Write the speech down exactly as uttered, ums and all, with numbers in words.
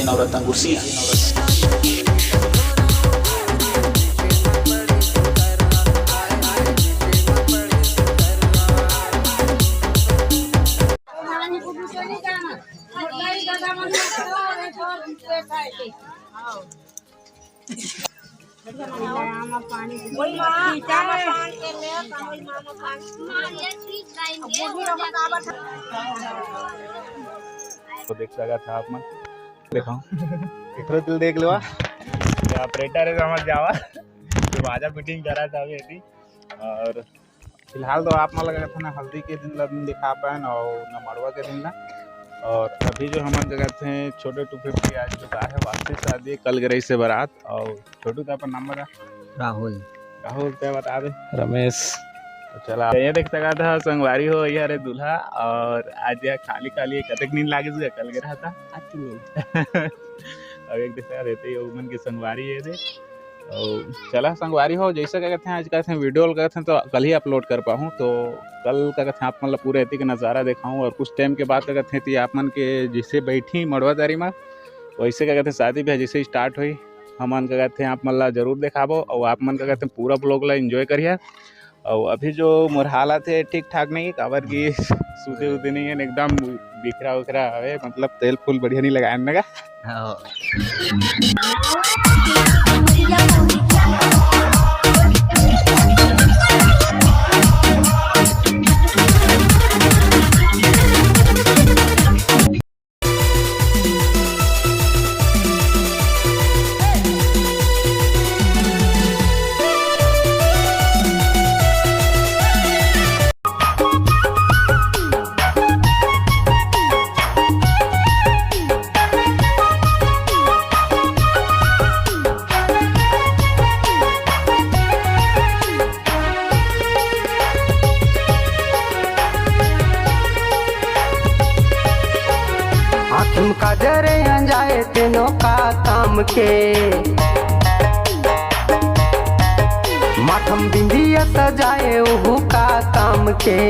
नवरत्न गुरसिया। तो देख सकत हा आप मन, देखो, एकरो दिल देख लेवा। ये ऑपरेटर है, समझ जावा। तो बाजा फिटिंग करा था अभी अभी। और फिलहाल तो आप मन ला कथे ना, हल्दी के दिन ला दिन दिखा पाएन और न मड़वा के दिन ला। और अभी जो हमन जगह थे छोटे टू फिफ्टी आज जो गा है वापस शादी, कल गरई से बारात। और छोटू, तो अपन नाम बता। राहुल। राहुल, ते बता दे। रमेश। तो चला, ये देख सकत हा संगवारी हो, ये हरे दूल्हा। और आज यह खाली खाली कतेक नींद लागिस गा, कल गे रहा था। अति नहीं। अब एक देखा रहते ही उमन के संगवारी ये दे। और चला संगवारी हो, जैसे क्या कहते हैं, आज का वीडियो करते हैं तो कल ही अपलोड कर पाऊँ। तो कल का कहते हैं आप मन ला पूरे एती के नज़ारा दिखाऊँ और कुछ टाइम के बाद का कहते हैं ती आप मन के जैसे बैठी मड़वा दारी मा, वैसे का कहते हैं शादी भी जैसे स्टार्ट हुई, हमन का कहते हैं आप मन ला जरूर दिखाबो और आप मन का कहते हैं पूरा ब्लॉग ला एंजॉय करिए। और अभी जो मोर हालत है ठीक ठाक नहीं, काबर की सूते उते नहीं है, एकदम बिखरा उखरा हवे, मतलब तेल फूल बढ़िया नहीं लगाए नगा। आँखिम काजर अंजाए तेनो का काम के, माथम बिंदिया सजाए उहू का काम के।